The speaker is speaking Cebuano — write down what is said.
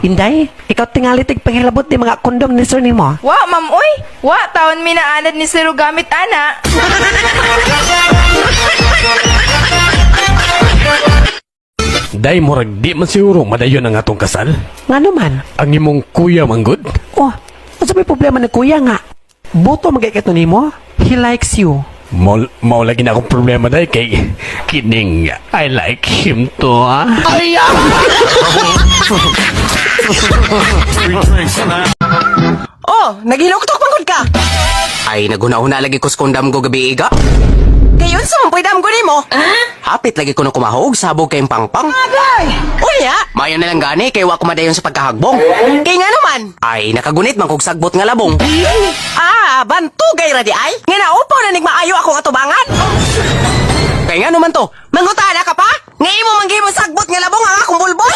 Inday, ikaw tingali tig panghilabot ni mga kondom ni sir nimo. Wa, ma'am, uy. Wa, taon minaanad ni Sir gamit ana. Day, murag di man siguro madayon ang atong kasal. Ngano man? Ang imong kuya manggod. Oh, unsa may problema ni kuya nga? Boto magay kato nimo? He likes you. Mao, mao lagi na akong problema, day, kay kining I like him to, ah. Ay, Oh, naghiluktok man gud ka. Ay, naghuna-huna lagi ko sa kondam ko gabi iga. Kay unsa man puy damgo nimo? Hapit lagi ko na kumahog, sabog kayong pangpang. Unya, Mayo na lang gani, kay wa ko madayon sa pagkahagbong. Kay nga naman. Ay, nakagunit man kog sagbot nga labong. Ah, bantugay ra di ay. Nga naupaw na nigmaayo akong atubangan. Kay nga naman to? Mangutana ka pa? Nga imo man gihimo sagbot nga labong ang akong bulbol.